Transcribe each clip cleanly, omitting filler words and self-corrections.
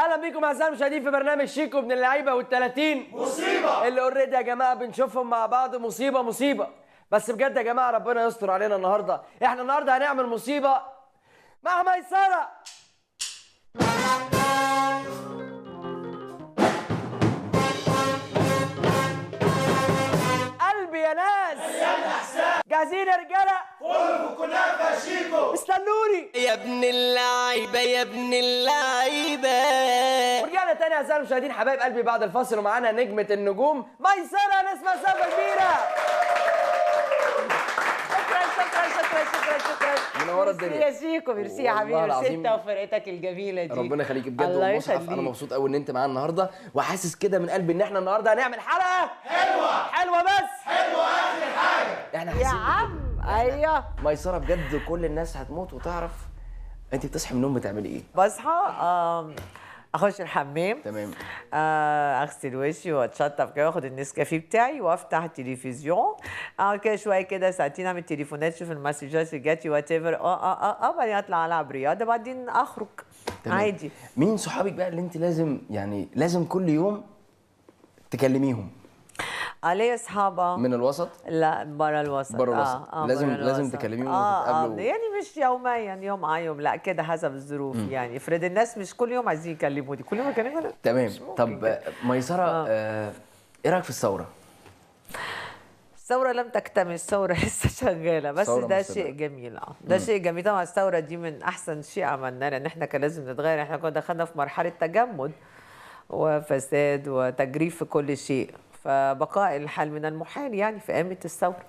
اهلا بيكم اعزائي المشاهدين في برنامج شيكو ابن اللعيبة وال30 مصيبة اللي already يا جماعة بنشوفهم مع بعض. مصيبة مصيبة، بس بجد يا جماعة ربنا يستر علينا النهارده. احنا النهارده هنعمل مصيبة مع ميسرة. قلبي يا ناس، جاهزين يا رجاله؟ فل كنافه شيكو، استنوني يا ابن اللعيبة يا ابن اللعيبة. ورجعنا تاني اعزائي المشاهدين حبايب قلبي بعد الفاصل، ومعانا نجمه النجوم ميسرة. نسمع سقفه كبيرة. شكرا شكرا شكرا شكرا شكرا، منورة الدنيا يا شيكو. ميرسي يا حبيبي، ميرسي انت وفرقتك الجميلة دي. ربنا يخليك بجد ومصحف. انا مبسوط قوي ان انت معانا النهارده، وحاسس كده من قلبي ان احنا النهارده هنعمل حلقة حلوة حلوة، بس حلوة اخر حاجة. احنا يا عم ايوه ميسرة بجد كل الناس هتموت وتعرف انت بتصحي من النوم بتعملي ايه. بصحى اخش الحمام، تمام، اغسل وشي واتشطف كده، واخد النسكافيه بتاعي وافتح التلفزيون، اقعد كده شوية كده ساعتين، اعمل تليفونات، اشوف المسجات اللي جاتي whatever، بعدين اطلع العب رياضة، بعدين اخرج. تمام. عادي. مين صحابك بقى اللي انت لازم يعني لازم كل يوم تكلميهم؟ ليا اصحاب من الوسط؟ لا بره الوسط. بره الوسط. لازم تكلميهم وتتقابلوا. يعني مش يوميا، يوم يوم لا كده حسب الظروف. يعني افرض الناس مش كل يوم عايزين يكلموني، كل يوم يكلموني. تمام. طب ميسرة، ايه رايك في الثورة؟ الثورة لم تكتمل، الثورة لسه شغالة، بس ده شيء جميل. ده شيء جميل طبعا. الثورة دي من احسن شيء عملناه، لان احنا كان لازم نتغير. احنا كنا دخلنا في مرحلة تجمد وفساد وتجريف في كل شيء، فبقاء الحال من المحال يعني في قامة الثورة.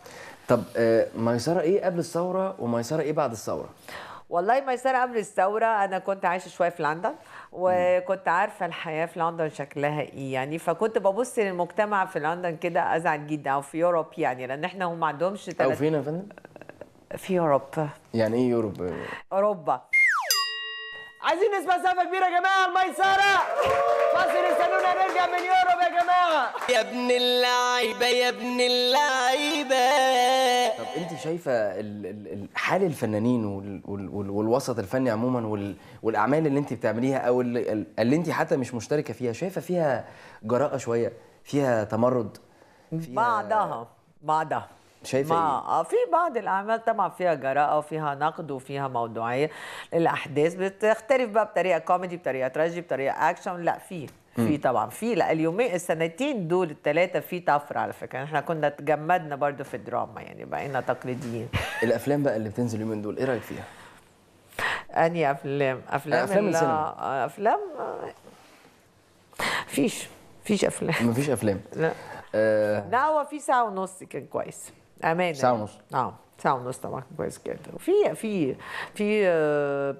طب ميسرة ايه قبل الثورة وميسرة ايه بعد الثورة؟ والله ميسرة قبل الثورة أنا كنت عايشة شوية في لندن، وكنت عارفة الحياة في لندن شكلها إيه يعني، فكنت ببص للمجتمع في لندن كده أزعل جدا، أو في Europe يعني، لأن إحنا هم ما عندهمش أو فين يا فندم؟ في Europe. يعني إيه Europe؟ أوروبا. عايزين نسمع سقفة كبيرة يا جماعة الميسرة. فاصل، استنونا نرجع من Europe يا جماعة. يا ابن اللعيبة يا ابن اللعيبة. طب انت شايفة حال الفنانين والوسط الفني عموما والأعمال اللي انت بتعمليها أو اللي انت حتى مش مشتركة فيها، شايفة فيها جراءة شوية، فيها تمرد؟ فيها بعضها شايفه ايه؟ في بعض الاعمال طبعا فيها جراءه وفيها نقد وفيها موضوعية للاحداث، بتختلف بقى بطريقة كوميدي، بطريقة تراجيدي، بطريقة اكشن. لا في طبعا في، لا اليومين السنتين دول الثلاثة في طفرة على فكرة. احنا كنا تجمدنا برضو في الدراما يعني، بقينا تقليديين. الافلام بقى اللي بتنزل اليومين دول ايه رايك فيها؟ انهي افلام؟ افلام السينما. افلام فيش افلام. مفيش افلام. لا لا هو في ساعة ونص كان كويس. أمانة. ساعة ونص. ساعة ونص طبعا كويس جدا. وفي في في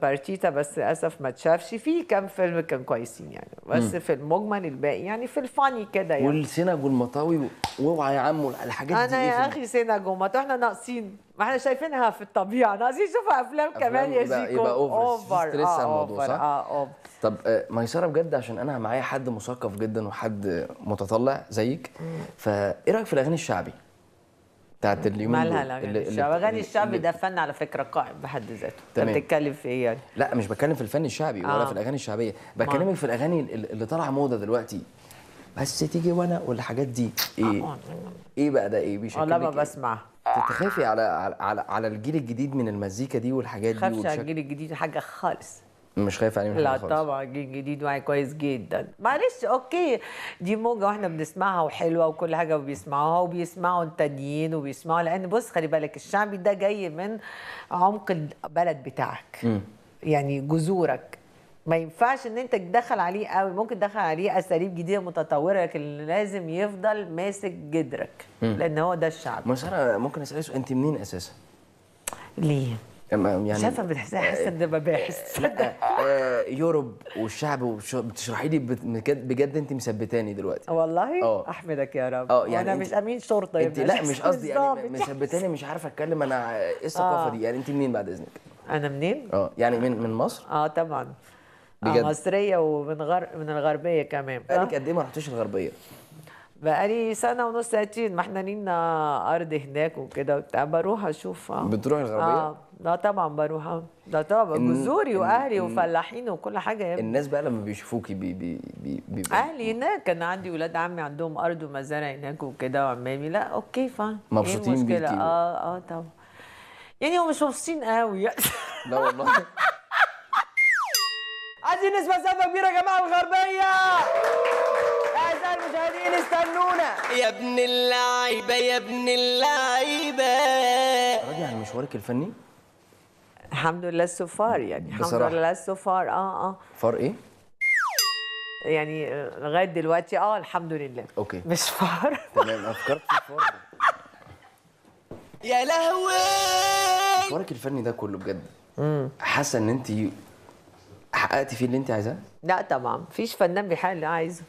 بارتيتا بس للأسف ما اتشافش. في كام فيلم كان كويسين يعني، بس في المجمل الباقي يعني في ال funny كده يعني. والسنج والمطاوي واوعى يا عم الحاجات دي. أنا يا أخي سنج ومطاوي احنا ناقصين، ما احنا شايفينها في الطبيعة، ناقصين نشوفها أفلام كمان يا شيكو. يبقى over، stress على الموضوع، صح؟ over. طب ميسرة بجد عشان أنا معايا حد مثقف جدا وحد متطلع زيك، فإيه رأيك في الأغاني الشعبي؟ بتاعت اليومين دول؟ مالها الاغاني الشعبي؟ اغاني الشعبي ده فن على فكرة قائم بحد ذاته. انت بتتكلم في ايه يعني؟ لا مش بتكلم في الفن الشعبي ولا في الاغاني الشعبية، بكلمك في الاغاني اللي طالعه موضة دلوقتي، بس تيجي وانا والحاجات دي. ايه ايه بقى ده؟ ايه بيشكلك؟ والله ما بسمع. تخافي على على على الجيل الجديد من المزيكا دي والحاجات دي؟ خافش على الجيل الجديد حاجة خالص. مش خايف عليه؟ لا طبعا الجيل الجديد واعي كويس جدا. معلش okay دي موجه واحنا بنسمعها وحلوه وكل حاجة، وبيسمعوها وبيسمعوا التانيين وبيسمعوا، لان بص خلي بالك الشعبي ده جاي من عمق البلد بتاعك. يعني جذورك، ما ينفعش ان انت تدخل عليه قوي. ممكن تدخل عليه اساليب جديدة متطورة، لكن لازم يفضل ماسك جدرك، لان هو ده الشعب. ميسرة ممكن اسالك سؤال، انت منين اساسا؟ ليه؟ يعني مش عارفه، بتحسها حاسه ان بباحث. لا Europe والشعب بتشرحي لي بجد انت مثبتاني دلوقتي والله. احمدك يا رب. يعني انا مش امين شرطه انت. لا مش قصدي يعني مثبتاني، مش عارفه اتكلم انا. ايه الثقافة دي يعني؟ انت منين بعد اذنك؟ انا منين؟ يعني من مصر؟ طبعا بجد؟ مصرية ومن من الغربية كمان. بقالك قد ايه ما رحتيش الغربية؟ بقالي سنة ونص سنتين، ما احنا لينا ارض هناك وكده وبتاع، بروح اشوف. بتروحي الغربية؟ لا طبعا بروح، ده طبعا جذوري واهلي وفلاحين وكل حاجة يا ابني. الناس بقى لما بيشوفوكي بي بي بي بي اهلي هناك، انا عندي ولاد عمي عندهم ارض ومزارع هناك وكده، وعمامي. لا okay fine، مبسوطين بيكي؟ اه طبعا، يعني هم مش مبسوطين قوي. لا والله. عايزين نسمع سقفه كبيرة يا جماعة الغربية. اعزائي المشاهدين استنونا. يا ابن اللعيبة يا ابن اللعيبة. راضي عن مشوارك الفني؟ الحمد لله so far، يعني الحمد بصراحة. لله so far. far ايه؟ يعني لغاية دلوقتي الحمد لله. okay مش far. تمام، افكرت في far. يا لهوي. مشوارك الفني ده كله بجد حاسه ان انت حققتي فيه اللي انت عايزاه؟ لا طبعا، مفيش فنان بيحقق اللي عايزه.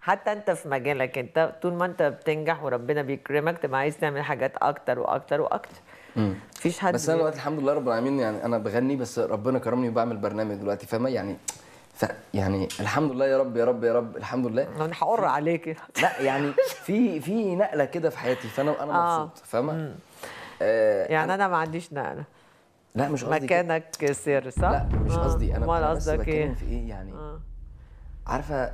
حتى انت في مجالك، انت طول ما انت بتنجح وربنا بيكرمك تبقى عايز تعمل حاجات اكتر واكتر واكتر. مفيش حد. بس انا دلوقتي الحمد لله رب العالمين، يعني انا بغني بس ربنا كرمني وبعمل برنامج دلوقتي، فاهمه يعني؟ يعني الحمد لله يا رب يا رب يا رب، الحمد لله. انا هقر عليك. لا يعني في نقله كده في حياتي، فانا مبسوط، فاهمه؟ يعني انا ما عنديش نقله. لا مش قصدي مكانك سر، صح؟ لا مش قصدي، انا بس بتكلم في ايه يعني. عارفه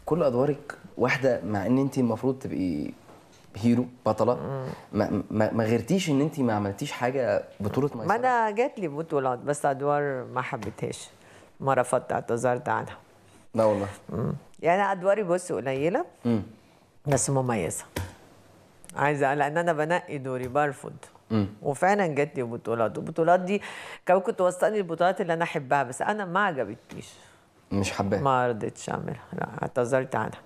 كل ادوارك واحدة، مع ان انت المفروض تبقي هيرو بطلة، ما غيرتيش ان انت ما عملتيش حاجة بطوله ميسرة. ما انا جات لي بطولات بس ادوار ما حبيتهاش، ما رفضت، اعتذرت عنها. لا والله. يعني ادواري بص قليله بس مميزة، عايزه، لان انا بنقي دوري، برفض. وفعلا جات لي بطولات، والبطولات دي كان ممكن توصلني البطولات اللي انا احبها، بس انا ما عجبتنيش، مش حباها، ما رضيتش اعملها، لا اعتذرت عنها.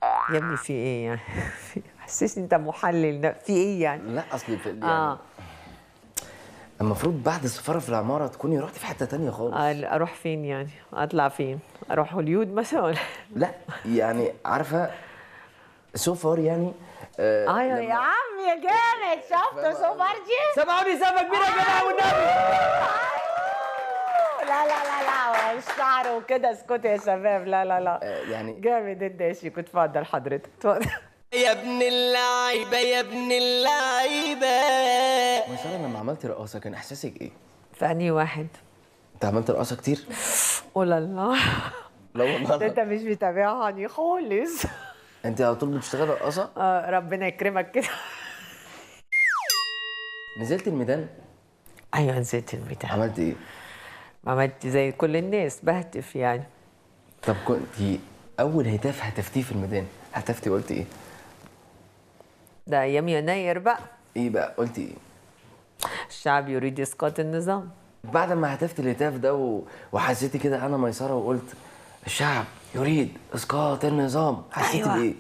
يا ابني في ايه يعني؟ حسسني انت محلل، في ايه يعني؟ لا اصلي يعني المفروض بعد السفارة في العمارة تكوني رحتي في حتة تانية خالص. اروح فين يعني؟ اطلع فين؟ اروح هوليود مثلا ولا؟ لا يعني عارفه so far يعني. ايوه يا عم يا جامد، شفت so far دي؟ سمعوني سقفه كبيرة يا جماعة والنبي. لا لا لا لا، الشعر وكده، اسكتوا يا شباب. لا لا لا، يعني جامد انت يا شيكو. اتفضل حضرتك، اتفضل. يا ابن اللعيبة يا ابن اللعيبة. ميسرة لما عملتي رقاصه كان احساسك ايه؟ في انهي واحد؟ انت عملت رقاصه كتير؟ قول الله. لا والله انت مش متابعني خالص. انت على طول بتشتغلي رقاصه؟ ربنا يكرمك كده. نزلت الميدان؟ ايوه نزلت الميدان. عملت ايه؟ عملت زي كل الناس، بهتف يعني. طب كنت اول هتاف هتفتيه في الميدان، هتفتي قلتي ايه؟ ده ايام يناير بقى. ايه بقى قلتي ايه؟ الشعب يريد اسقاط النظام. بعد ما هتفت الهتاف ده وحسيتي كده انا ميسرة وقلت الشعب يريد اسقاط النظام، حسيتي أيوة. بايه؟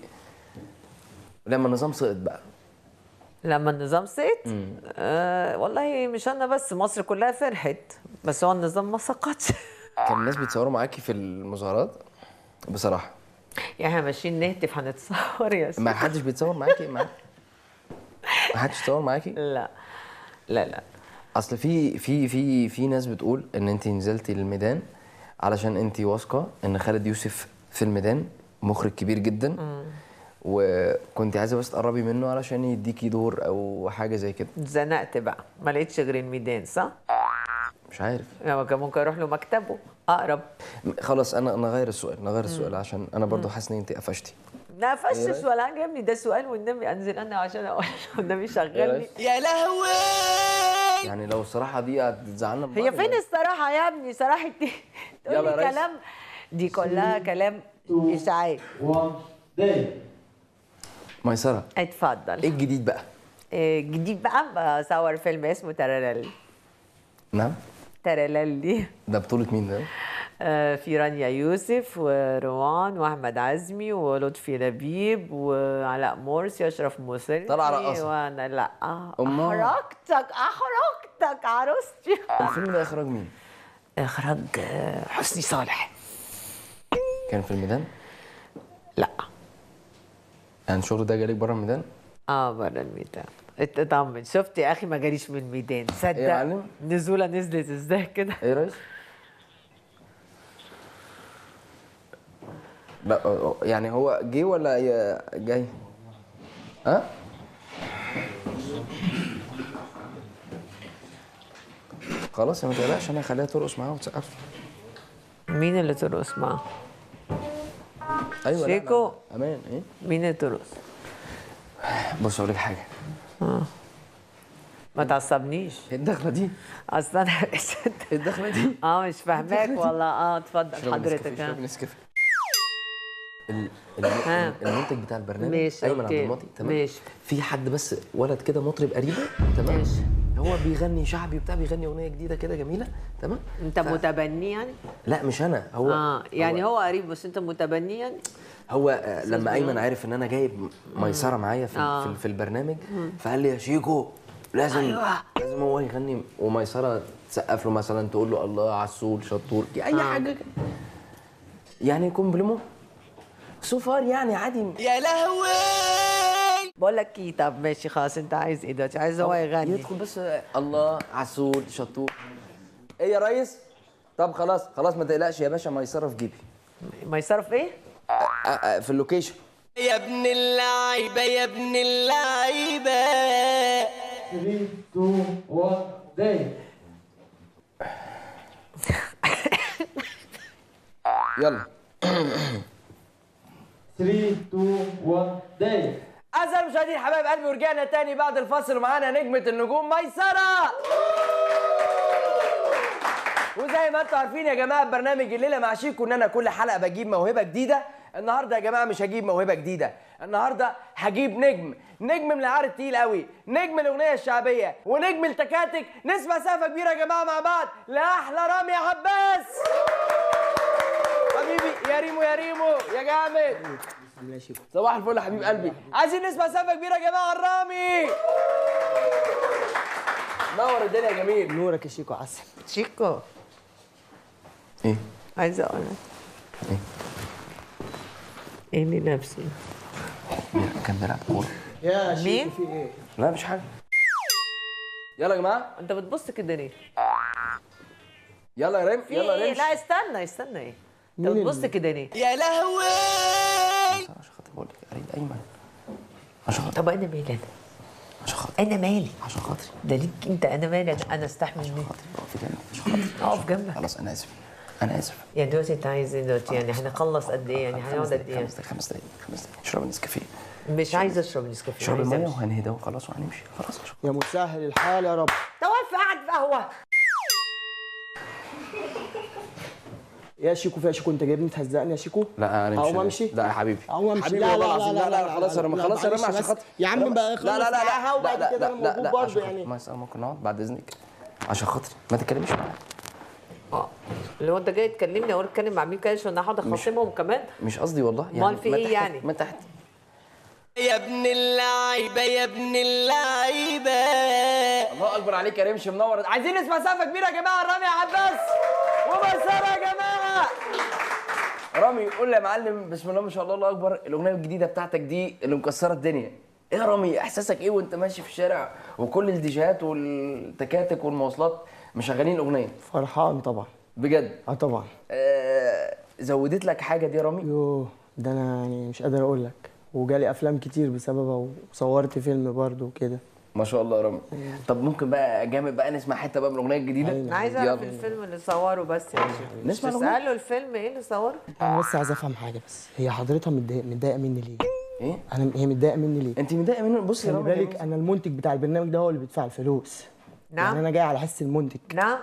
لما النظام سقط بقى. لما النظام سقط؟ والله مش انا بس، مصر كلها فرحت، بس هو النظام ما سقطش. كان الناس بيتصوروا معاكي في المظاهرات؟ بصراحة يعني احنا ماشيين نهتف هنتصور يا سيدي. ما حدش بيتصور معاكي؟ ما حدش يتصور معاكي؟ لا لا لا، اصل في في في في ناس بتقول ان انت نزلتي الميدان علشان انت واثقة ان خالد يوسف في الميدان مخرج كبير جدا، وكنت عايزه بس تقربي منه علشان يديكي دور او حاجة زي كده. اتزنقت بقى، ما لقيتش غير الميدان، صح؟ مش عارف، يعني كان ممكن اروح له مكتبه اقرب. خلاص انا نغير السؤال، نغير السؤال عشان انا برضو حاسس ان انت قفشتي. لا قفشتش ولا حاجة يا ابني، ده سؤال والنبي انزل انا عشان اقول والنبي شغلني. يا لهوي. يعني لو الصراحة دي هتزعلنا. هي فين الصراحة يا ابني؟ صراحة دي تقول لي كلام، دي كلها كلام اشاعات. ميسرة اتفضل. ايه الجديد بقى؟ الجديد بقى بصور فيلم اسمه ترللي. نعم؟ ترللي. ده بطولة مين ده؟ في رانيا يوسف وروان واحمد عزمي ولطفي لبيب وعلاء مرسي اشرف مسلمي. طلع رقاصه. وانا لا. احرجتك احرجتك عروستي. الفيلم ده اخراج مين؟ اخراج حسني صالح. كان في الميدان؟ لا. يعني الشغل ده جالك بره الميدان؟ بره الميدان. اطمن، شفت يا اخي ما جاليش من الميدان، صدق. ايه يا معلم؟ نزوله نزلت ازاي كده؟ ايه يا ريس؟ لا يعني هو جه ولا جاي؟ ها؟ خلاص ما تقلقش، انا هخليها ترقص معاه وتسقف. مين اللي ترقص معاه؟ ايوه شيكو. امان. ايه؟ مين اللي ترقص؟ بص اقول لك حاجة. ما تعصبنيش. ايه الدخلة دي؟ اصل انا ايه الدخلة دي؟ مش فاهماك والله. اتفضل حضرتك. اشرب نسكافيه. المنتج بتاع البرنامج ايمن عبد المعطي، تمام؟ ماشي. في حد بس ولد كده مطرب قريبه، تمام؟ ماشي. هو بيغني شعبي وبتاع، بيغني اغنية جديدة كده جميلة، تمام؟ انت متبني يعني؟ لا مش انا، هو يعني هو قريب بس انت متبني يعني؟ هو لما ايمن عرف ان انا جايب ميسرة معايا في في البرنامج، فقال لي يا شيكو لازم لازم هو يغني وميسره تسقف له مثلا، تقول له الله عسول شطور، اي حاجة يعني compliment so far يعني عادي. يا لهوي. بقول لك ايه، طب ماشي خلاص، انت عايز ايه دلوقتي؟ عايز هو يغني يدخل بس الله عسول شطور. ايه يا ريس؟ طب خلاص خلاص ما تقلقش يا باشا، ميسرة في جيبي. ميسرة في ايه؟ في ال location. يا ابن اللعيبة يا ابن اللعيبة. 3 2 1 داي. يلا 3 2 1 داي. أعزائي المشاهدين حبايب قلبي، ورجعنا تاني بعد الفاصل ومعانا نجمة النجوم ميسرة. وزي ما انتم عارفين يا جماعة برنامج الليلة مع شيكو ان انا كل حلقة بجيب موهبة جديدة. النهارده يا جماعة مش هجيب موهبة جديدة، النهارده هجيب نجم، نجم من العيار التقيل قوي، نجم الأغنية الشعبية ونجم التكاتك. نسمع سقفة كبيرة يا جماعة مع بعض لأحلى رامي عباس. حبيبي يا ريمو، يا ريمو يا جامد. صباح الفل يا حبيب قلبي. عايزين نسمع سقفة كبيرة يا جماعة الرامي. نور الدنيا يا جميل. نورك يا شيكو عسل. شيكو ايه؟ عايزه اقول لك ايه؟ ايه اللي لابسه؟ كان بيلعب كورة. يا شيكو في ايه؟ لا مش حاجة. يلا يا جماعة. انت بتبص كده ليه؟ يلا يا ريم، يلا يا ريم. لا استنى استنى، ايه؟ انت بتبص كده ليه؟ يا لهوي. عشان خاطر بقول لك قريب ايمن. عشان خاطر. طب انا مالي انا؟ عشان خاطر انا مالي؟ عشان خاطري. ده ليك انت، انا مالي، انا استحمل عشان خاطري. اقف جنبك عشان خاطري. اقف جنبك. خلاص انا اسف، انا اسف. يعني دلوقتي انت عايز ايه دلوقتي؟ يعني هنخلص قد ايه؟ يعني هنقعد قد ايه؟ 5 دقايق، 5 دقايق. اشرب نسكافيه. مش عايزه اشرب نسكافيه. اشرب المية وهنهدى وخلاص وهنمشي خلاص. يا مسهل الحال يا رب. توفي قاعد في قهوة. يا شيكو يا شيكو، انت جايبني تهزقني يا شيكو؟ لا انا مش اقوم امشي؟ لا يا حبيبي اقوم امشي. حبيبي لا والله لا العظيم. لا لا لا خلاص انا خلاص يا رامي عشان خاطر يا عم بقى. لا لا لا لا وبعد كده انا موجود برضه يعني. ممكن نقعد بعد اذنك عشان خاطري، ما تتكلميش معايا. اللي هو انت جاي تكلمني اقول اتكلم مع مين كده عشان انا هقعد اخاصمهم كمان؟ مش قصدي والله يعني. امال في ايه يعني؟ ما تحت. يا ابن اللعيبة يا ابن اللعيبة. الله اكبر عليك يا رمش، منور. عايزين نسمع سقفه كبيرة يا جماعة رامي عباس وميسره يا جماعة. رامي قول لي يا معلم، بسم الله ما شاء الله الله اكبر، الاغنية الجديدة بتاعتك دي اللي مكسرة الدنيا، ايه يا رامي احساسك ايه وانت ماشي في الشارع وكل الديجيهات والتكاتك والمواصلات مشغلين الاغنية؟ فرحان طبعا. بجد؟ اه طبعا. زودت لك حاجة دي يا رامي؟ يوه ده انا يعني مش قادر اقول لك، وجالي افلام كتير بسببها وصورت فيلم برضه وكده. ما شاء الله يا رامي. طب ممكن بقى جامد بقى نسمع حتة بقى من الاغنية الجديدة؟ انا عايزه اعرف الفيلم اللي صوره بس يا شيخ. نسمع الاغنية؟ تساله الفيلم ايه اللي صوره؟ انا بس عايز افهم حاجة بس، هي حضرتها متضايقة مني ليه؟ ايه؟ انا هي متضايقة مني ليه؟ انت متضايقة منه؟ بصي يا رامي خلي بالك انا المنتج بتاع البرنامج ده هو اللي بيدفع الفلوس. نعم. يعني انا جاي على حس المنتج. نعم.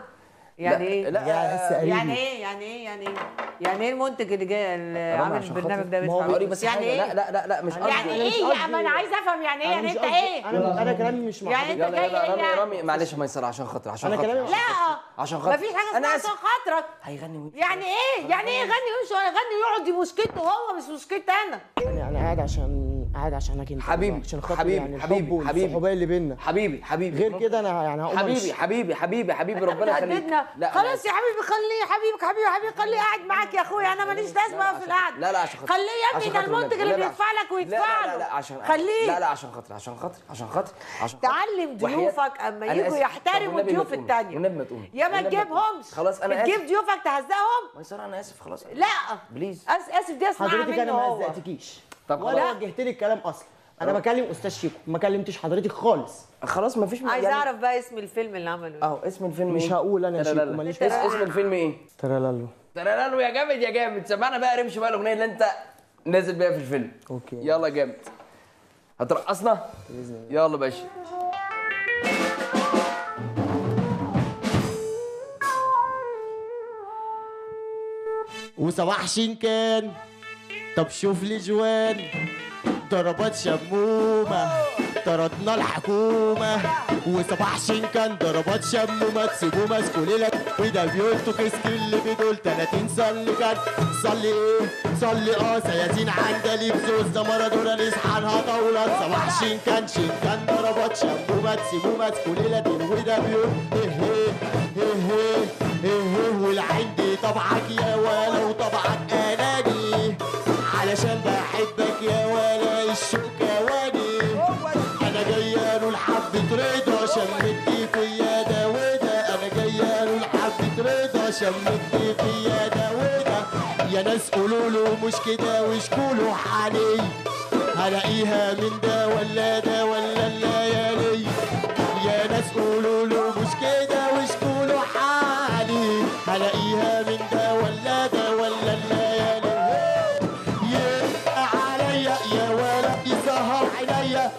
يعني ايه؟ لا جاي على حس قريبي. يعني ايه؟ يعني ايه؟ يعني ايه؟ يعني ايه المنتج اللي جاي اللي عامل البرنامج ده بيدفع بس؟ يعني ايه؟ لا لا لا لا مش قصدي. يعني ايه يا ما انا عايزه افهم يعني ايه؟ يعني انت ايه؟ انا كلامي مش مع يعني انت جاي ايه؟ رامي رامي معلش يا ميسرة عشان خاطر، عشان خاطر. لا عشان خاطر مفيش حاجة اسمها عشان خاطرك. هيغني ويمشي. يعني ايه؟ يعني ايه يغني ويمشي؟ ولا يغني ويقعد؟ دي مشكلته هو مش مشكلتي انا. يعني انا قاعد عشان قاعد عشانك انت، حبيبي، عشان خاطر حبيبي، يعني حبيبي، الحب والصحوبيه اللي بينا. حبيبي حبيبي، غير كده انا يعني هقوم حبيبي أمشي. حبيبي حبيبي حبيبي، ربنا يخليك. لا خلاص يا حبيبي، خليه حبيبك، حبيبي حبيبي، خليه قاعد معاك يا اخويا، انا ماليش لازمه في القعدة. لا لا عشان خاطر، خليه يا ابني، ده المنتج اللي بيدفع لك ويدفع له. لا لا عشان خليه. لا لا عشان خاطر، عشان خاطر، عشان خاطر، عشان تعلم ضيوفك اما يجوا يحترموا الضيوف الثانية. والنبي ما تقومي، يا ما تجيبهمش. خلاص انا اسف. تجيب ضيوفك تهزقهم؟ ميسرة انا اسف خلاص. لا please، اسف دي اسمعها منه. حضرتك انا ما هزقتكيش. طب ولا وجهت لي الكلام اصلا، انا بكلم استاذ شيكو، ما كلمتش حضرتك خالص. خلاص مفيش. عايز يعني اعرف بقى اسم الفيلم اللي عمله. اهو اسم الفيلم مش هقول انا يا شيكو، ماليش. اسم الفيلم ايه؟ ترالالو. ترالالو يا جامد يا جامد. سمعنا بقى رمش بقى الاغنية اللي انت نازل بيها في الفيلم. okay يلا جامد، هترقصنا؟ باذن الله. يلا باشا. وصباح شنكان، طب شوف لي جوان، ضربات شمومة طردنا الحكومة. وصباح شنكان ضربات شمومة تسيبوه ماسكوا ليلك وده بيقولتوا كسك اللي بدول 30 صلي كان صلي ايه صلي سيازين عندليب زوز ده مارادونا نصحى طاولة. صباح شنكان شنكان ضربات شمومة تسيبوه ماسكوا ليلك وده بيقول ايه ايه ايه ايه والعين دي طبعك يا ولا وطبعك اناني، علشان بحبك يا ولا الشوكواني. انا جاية له لحبة رضا شمتني فيا ده وده، انا جاية له لحبة رضا شمتني فيا ده وده. يا ناس قولوا له مش كده واشكوا حالي، هلاقيها من ده ولا ده ولا الليالي. يا ناس قولوا له مش كده واشكوا حالي، هلاقيها من ده ولا ده ولا الليالي. يا عليا يا ولا يسهر عينيا،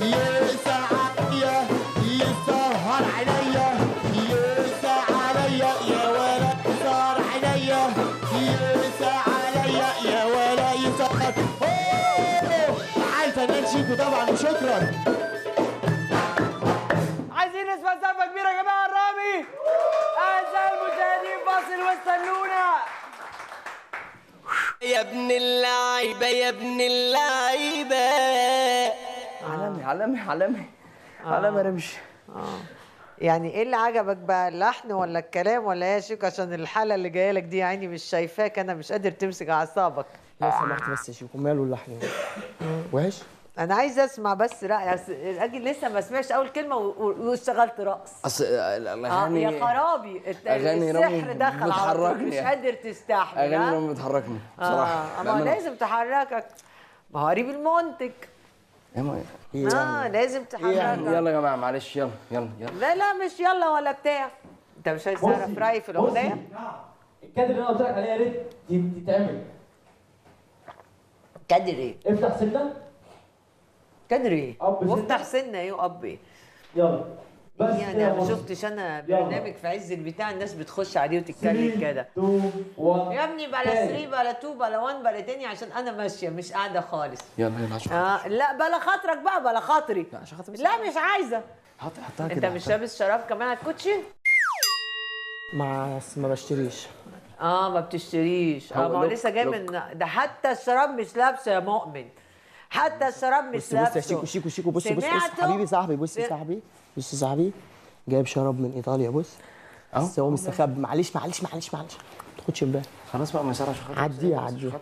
يسهر عليا، يسهر عينيا، يسهر عليا يا ولا يسهر عينيا، يسهر عليا يا ولا يسهر. مع الفنان شيكو طبعا، وشكرا. عايزين نسمع سقفه كبيرة يا جماعة الرامي. اعزائي المشاهدين فاصل واستنونا. يا ابن اللعيبة يا ابن اللعيبة. عالمي عالمي عالمي عالمي رمش. يعني ايه اللي عجبك بقى، اللحن ولا الكلام ولا ايه يا شيكو؟ عشان الحالة اللي جاية لك دي يا عيني مش شايفاك، انا مش قادر تمسك اعصابك. لو سمحت بس يا شيكو، ماله اللحن وحش؟ انا عايزه اسمع بس راي اجي، لسه ما سمعش اول كلمة واشتغلت رقص. اصل الاغاني يا خرابي، السحر دخل على طول، مش قادر تستحمل. اغاني رامي بتحركني بصراحة. ما لازم تحركك، ما هو قريب المنتج. لازم تحركك. يلا يا جماعة معلش، يلا يلا يلا. لا لا مش يلا ولا بتاع. انت مش عايز تعرف رايي في الاغنية؟ الكادر اللي انا قلت لك عليه يا ريت تتعمل. كادر ايه؟ افتح سنة. كادر ايه؟ وافتح سنة ايه واب ايه؟ يلا بس يعني ما شفتش انا برنامج في عز البتاع الناس بتخش عليه وتتكلم كده. 2 1 يا ابني بلا 3 بلا 2 بلا 1 بلا تاني، عشان انا ماشية مش قاعدة خالص. يلا يلا عشان لا بلا خاطرك بقى، بلا خاطري. لا عشان خاطري. لا مش عايزه. حطها كده. انت مش لابس شراب كمان على الكوتشي؟ ما بشتريش. ما بتشتريش. ما هو لسه جاي من ده، حتى الشراب مش لابسه يا مؤمن، حتى الشراب مش لابسه. بص يا شيكو شيكو شيكو، بص بص بص حبيبي صاحبي، بص صاحبي، بص صاحبي جايب شراب من ايطاليا. بص بس هو مستخبي. معلش معلش معلش معلش، ما تاخدش بالك. خلاص بقى ميسرة عشان خاطري. عديها عديها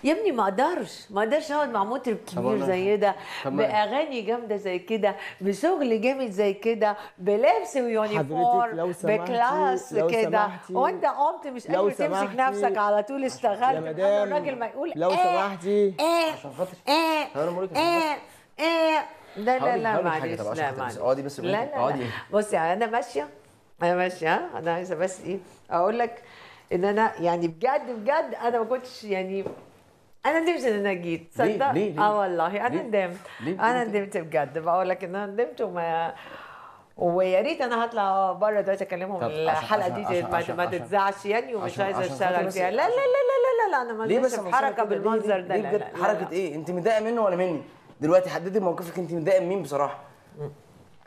يا ابني. ما اقدرش، ما اقدرش اقعد مع مطرب كبير زي ده، باغاني جامدة زي كده، بشغل جامد زي كده، بلبس و uniform، ب class كده، وانت قمت مش قادر تمسك نفسك على طول. اشتغلت الراجل ما يقول لو سمحتي عشان خاطري. لا لا لا معلش، لا معلش اقعدي بس. لا لا بصي انا ماشية، انا ماشية. انا عايزه بس ايه اقول لك ان انا يعني بجد بجد انا ما كنتش يعني، انا ندمت ان انا جيت. تصدق؟ ليه؟ والله انا ندمت. انا ندمت بجد، بقول لك ان انا ندمت. ويا ريت انا هطلع بره دلوقتي اكلمهم الحلقة دي ما تتذاعش يعني، ومش عايزه اشتغل فيها. لا لا لا لا لا لا انا ما ليش في حركة بالمنظر ده. لا لا حركة ايه؟ انت متضايقة منه ولا مني؟ دلوقتي حددي موقفك، انت متضايقة من مين بصراحة؟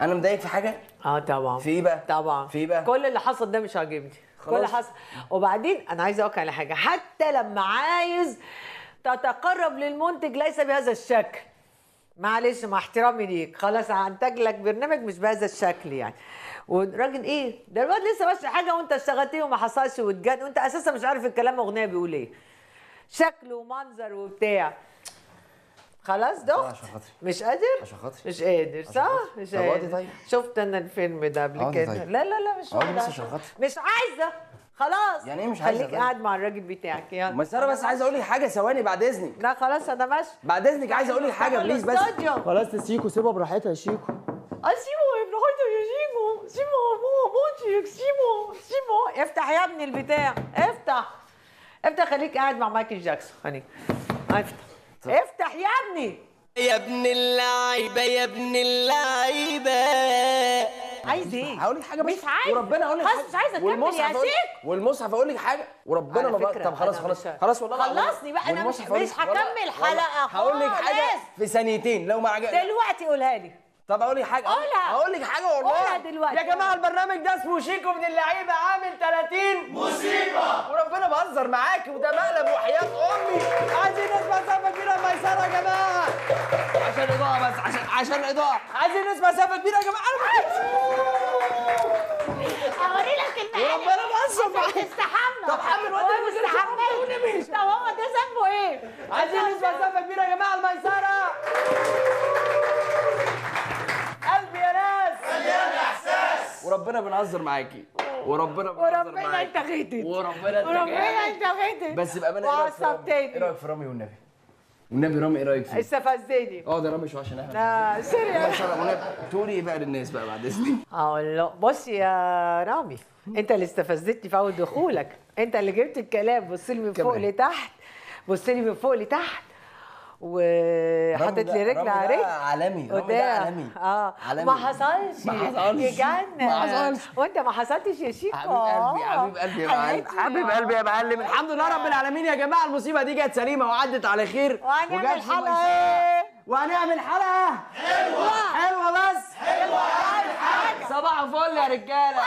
انا مضايق في حاجة؟ طبعا. في ايه بقى؟ طبعا. في ايه بقى؟ كل اللي حصل ده مش عاجبني. كل حصل. وبعدين انا عايزه اقول على حاجة، حتى لما عايز تتقرب للمنتج ليس بهذا الشكل. معلش مع احترامي ليك، خلاص هنتج لك برنامج مش بهذا الشكل يعني. والراجل ايه ده، الواد لسه ماشي حاجة وانت اشتغلتيه وما حصلش واتجن، وانت اساسا مش عارف الكلام اغنية بيقول ايه، شكل ومنظر وبتاع. خلاص دخت مش قادر، عشان خاطري مش قادر، صح؟ مش قادر. طيب شفت انا الفيلم ده قبل كده. طيب. لا لا لا مش عايزه، عشان خاطري مش عايزه خلاص. يعني ايه مش عايزه؟ خليك قاعد مع الراجل بتاعك يلا. بس انا بس عايز اقول لك حاجة ثواني بعد اذنك. لا خلاص انا ماشي بعد اذنك، عايز اقول لك حاجة please بس. خلاص يا شيكو سيبها براحتها يا شيكو. سيبه براحته يا شيكو، سيبه سيبه سيبه. افتح يا ابني البتاع، افتح افتح، خليك قاعد مع مايكل جاكسون. خليك افتح افتح يا ابني. يا ابن اللعيبة يا ابن اللعيبة. عايز ايه؟ هقول لك حاجة بس مش عايزه، وربنا اقول لك خلاص مش عايزه اكمل يا شيخ. والمصحف اقول لك حاجة وربنا ما بقى. طب خلاص خلاص خلاص والله خلصني بقى، انا مش هكمل حلقة. هقول لك حاجة في ثانيتين لو ما عجبك دلوقتي قولها لي. طب اقول لك حاجة، قولها، اقول لك حاجة والله، قولها دلوقتي. يا جماعة البرنامج ده اسمه شيكو من اللعيبة عامل 30 مصيبة، وربنا بهزر معاك وده مقلب وحياه امي. عايزين نسمع سقفه كبيرة يا ميسرة يا جماعة عشان الاضاءة بس، عشان الاضاءة. عايزين نسمع سقفه كبيرة يا جماعة. اوري لك المقلب وربنا بهزر معاك. تستحمى. طب حمل وانت مستحمى. طب هو ده ذنبه ايه؟ عايزين نسمع سقفه كبيرة يا جماعة الميسره. قلبي يا ناس مليان احساس. وربنا بنهزر معاكي، وربنا بنهزر معاكي. انت غيتت، وربنا انت غيتت. بس بامانه ايه رايك في رامي والنبي؟ والنبي رامي ايه رايك فيه؟ استفزني. ده رامي شو عشان احنا لا serious. تقولي ايه بقى للناس بقى بعد اذنك؟ اقول له بص يا رامي، انت اللي استفزتني في اول دخولك، انت اللي جبت الكلام. بص لي من فوق لتحت، بص لي من فوق لتحت، وحطت لي رجل على رجل. عالمي، رامي ده عالمي. عالمي. ما حصلش، ما حصلش، يجنن. ما حصلش. وانت ما حصلتش يا شيكو. حبيب قلبي، حبيب قلبي يا معلم، حبيب قلبي يا معلم. الحمد لله رب العالمين يا جماعة، المصيبة دي جت سليمة وعدت على خير. وهنعمل حلقة ايه؟ وهنعمل حلقة حلوة حلوة بس حلوة. صباح الفل يا رجاله.